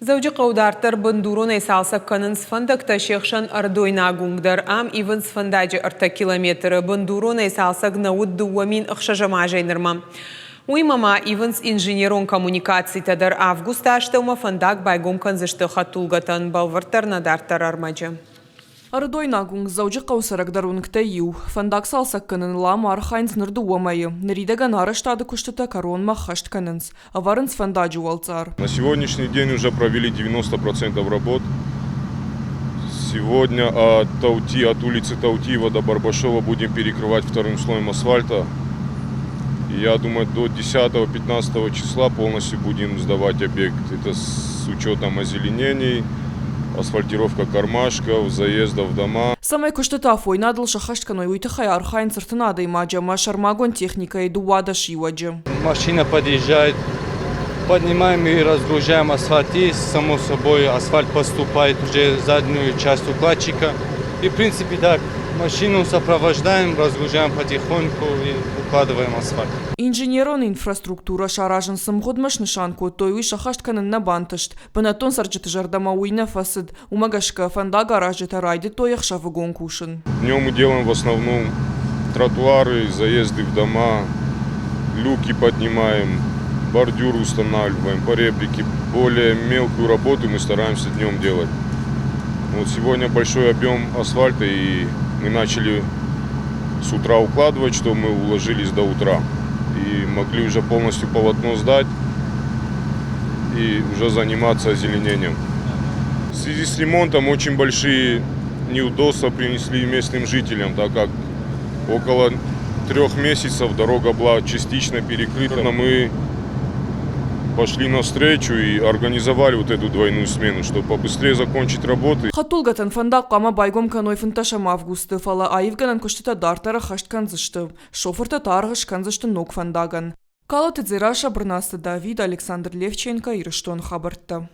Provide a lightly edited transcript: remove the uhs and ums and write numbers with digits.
Дзӕуджыхъӕуы дарддӕр бындуронӕй цалцӕг кӕнынц фӕндӕгтӕ, се хсӕн Ӕрыдойнаг уынг дӕр. Ам ивынц фӕндаджы ӕртӕ километры. Бындуронӕй цалцӕг нӕ уыд 2006 азӕй нырмӕ. Уыимӕ ма ивынц инженерон коммуникацитӕ дӕр. Августы астӕумӕ фӕндаг байгом кӕндзысты хӕдтулгӕтӕн. Бӕлвырддӕр нӕ дарддӕр ӕрмӕджы. Ӕрыдойнаг уынг Дзӕуджыхъӕуы цӕрӕгдӕр уынгтӕй иу. Фӕндаг цалцӕг кӕныныл ам архайынц ныр дыууӕ мӕйы. Ныридӕгӕн арӕзтады куыстытӕ кӕронмӕ ӕххӕст кӕнынц. Ӕвӕрынц фӕндаджы уӕлцъар. На сегодняшний день уже провели 90% работ. Сегодня от, Таути, от улицы Таутиева до Барбашова будем перекрывать вторым слоем асфальта. Я думаю, до 10-15 числа полностью будем сдавать объект. Это с учетом озеленений, асфальтировка кармашков, заездов в дома. Цӕмӕй куыстытӕ афойнадыл сӕххӕст кӕной, уый тыххӕй архайынц ӕртын адӕймаджы ӕмӕ сӕрмагонд техникӕйы 12 иуӕджы. Машина подъезжает, поднимаем и разгружаем асфальт, и, само собой, асфальт поступает уже в заднюю часть укладчика. И, в принципе, так, машину сопровождаем, разгружаем потихоньку и укладываем асфальт. Инженерон инфраструктурӕ саразын цы мгъуыдмӕ снысан кодтой, уый сӕххӕст кӕнын нӕ бантыст. Бынӕттон цӕрджыты зӕрдӕмӕ уый нӕ фӕцыд. Уымӕ гӕсгӕ фӕндагаразджытӕ райдыдтой ӕхсӕвыгон кусын. Днем мы делаем в основном тротуары, заезды в дома, люки поднимаем, бордюры устанавливаем, поребрики. Более мелкую работу мы стараемся днем делать. Вот сегодня большой объем асфальта, и мы начали с утра укладывать, чтобы мы уложились до утра. И могли уже полностью полотно сдать и уже заниматься озеленением. В связи с ремонтом очень большие неудобства принесли местным жителям, так как около 3 месяцев дорога была частично перекрыта. Но мы пошли навстречу и организовали вот эту двойную смену, чтобы побыстрее закончить работы. Хӕдтулгӕтӕн фӕндаг хъуамӕ байгом кӕной 15 августы, фӕлӕ аивгӕнӕн куыстытӕ дарддӕр ӕххӕст кӕндзысты. Шофыртӕ та аргъ скӕндзысты ног фӕндагӕн. Калоты Дзерассӕ, Бырнацты Давид, Александр Левченко, Ирыстоны хабӕрттӕ.